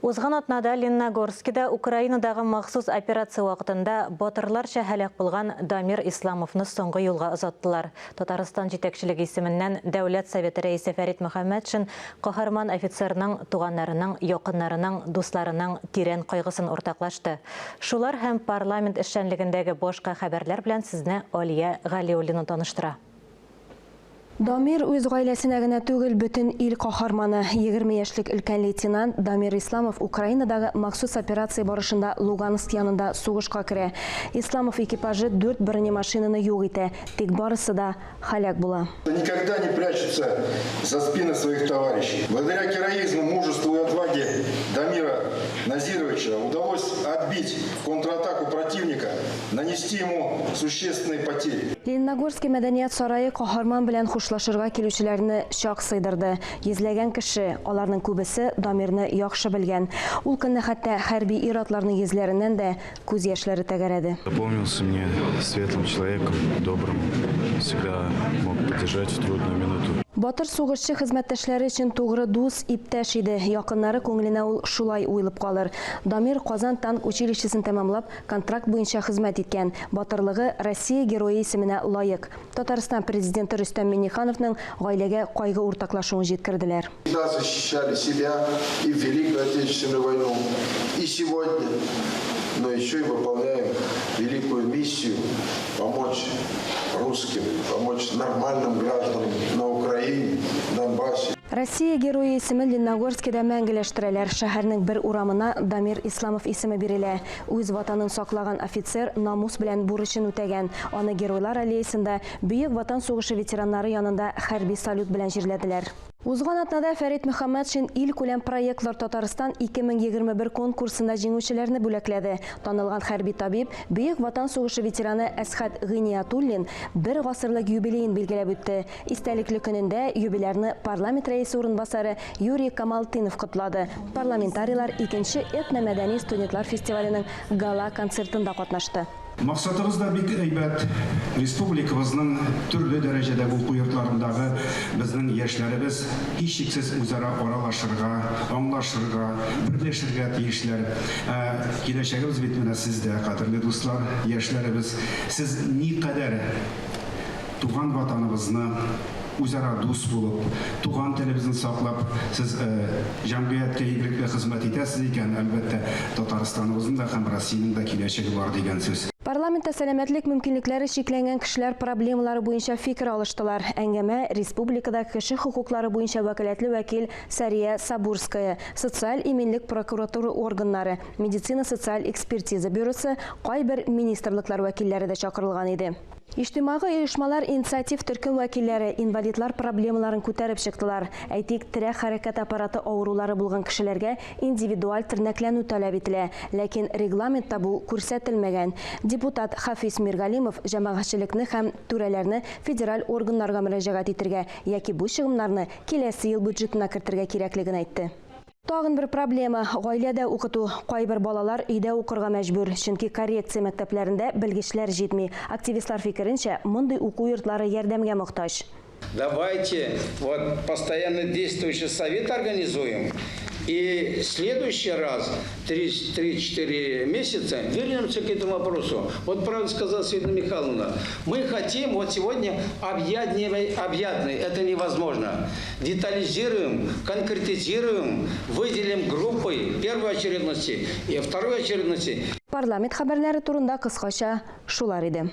Узган атнада Лениногорскида Украинадагы махсус операция вакытында батырларча һәлак булган Дамир Исламовны соңгы юлга озаттылар. Татарстан җитәкчелеге исеменнән Дәүләт Советы Рәисе Фәрит Мөхәммәтшин каһарман офицерның туганнарының, якыннарының, дусларының тирән кайгысын уртаклашты. Шулар һәм парламент эшчәнлегендәге башка хәбәрләр белән сезне Алия Галиуллина таныштыра. Дамир үз гаиләсенә генә түгел, бөтен ил каһарманы. 20 яшьлек өлкән лейтенант Дамир Исламов Украинадагы махсус операция барышында Луганск янында сугышка керә. Исламов экипажы дүрт бронемашинаны юк итә, тик барысы да һәлак була. Никогда не прячутся за спины своих товарищей. Благодаря героизму, мужеству и отваге Дамира Назировича удалось отбить контратаку противника, нанести ему существенные потери. Лениногорский мәдәният сарае каһарман белән хушлашырга килүчеләрне чак сыйдырды. Йөзләгән кеше, аларның күбесе Дамирны яхшы белгән. Ул көнне хәтта хәрби ир-атларның йөзләреннән дә күз яшьләре тәгәрәде. Запомнился мне светлым человеком, добрым, всегда мог поддержать в трудную минуту. Батыр сугышчы хезмәттәшләре өчен тугры дус, иптәш иде. Якыннары күңеленә ул шулай уелып калыр. Дамир Казан танк училищесын тәмамлап, Контракт буенча хезмәт иткән. Батырлыгы Россия Герое исеменә лаек. Татарстан Президенты Рөстәм Миңнехановның гаиләгә кайгы уртаклашуын җиткерделәр. Всегда защищали себя и в Великую Отечественную войну, и сегодня, но еще и выполняем великую миссию помочь русским, помочь нормальным гражданам на Украине, Донбассе. Россия Герое исемен Лениногорскида мәңгеләштерәләр. Шәһәрнең бер урамына Дамир Исламов исеме бирелә. Үз Ватанын саклаган офицер намус белән бурычын үтәгән. Аны Геройлар аллеясында Бөек Ватан сугышы ветераннары янында хәрби салют белән җирләделәр. Узган атнада Фәрит Мөхәммәтшин илкүләм проектлар Татарстан 2021 конкурсында җиңүчеләрне бүләкләде. Танылган хәрби табиб, Бөек Ватан сугышы ветераны Әсхәт Гыйниятуллин бер гасырлык юбилеен билгеләп үтте. Истәлекле көнендә юбилярны парламент рәисе урынбасары Юрий Камалтынов котлады. Парламентарийлар икенче этномәдәни студентлар фестиваленең гала-концертында катнашты. Максатыбыз да бик әйбәт, республикабызның төрле дәрәҗәдәге уку йортларындагы безнең яшьләребез һичшиксез үзара аралашырга, аңлашырга, берләшергә тиешләр. Ә киләчәгебез бит менә сездә, кадерле дуслар, яшьләребез. Сез никадәр Туган Ватаныбызны, үзара дус булып, туган телебезне саклап, сез җәмгыятькә игелекле хезмәт итәсез икән, әлбәттә, Татарстаныбызның да һәм Россиянең дә киләчәге бар дигән сүз. Парламентта сәламәтлек мөмкинлекләре чикләнгән кешеләр проблемалары буенча фикер алыштылар. Әңгәмә республикада кеше хокуклары буенча вәкаләтле вәкил Сәрия Сабурская, социаль иминлек прокуратура органнары, медицина-социаль экспертиза бюросы, кайбер министрлыклар вәкилләре дә чакырылган иде. Иҗтимагый оешмалар инициатив төркем вәкилләре инвалидлар проблемаларын күтәреп чыктылар. Әйтик, терәк-хәрәкәт аппараты авырулары булган кешеләргә индивидуаль тернәкләнү таләп ителә, ләкин регламентта бу күрсәтелмәгән. Депутат Хафиз Миргалимов җәмәгатьчелекне һәм түрәләрне федераль органнарга мөрәҗәгать итергә яки бу чыгымнарны киләсе ел бюджетына кертергә кирәклеген әйтте. Тагын бер проблема, гаиләдә укыту. Кайбер балалар өйдә укырга мәҗбүр, чөнки коррекция мәктәпләрендә белгечләр җитми. Активистлар фикеренчә, мондый уку йортлары ярдәмгә мохтаҗ. Давайте вот постоянно действующий совет организуем и следующий раз, 3-4 месяца, вернемся к этому вопросу. Вот правильно сказала Светлана Михайловна, мы хотим вот сегодня объядневай, объятный, это невозможно. Детализируем, конкретизируем, выделим группы первой очередности и второй очередности. Парламент хәбәрләре турында кыскача шулар иде.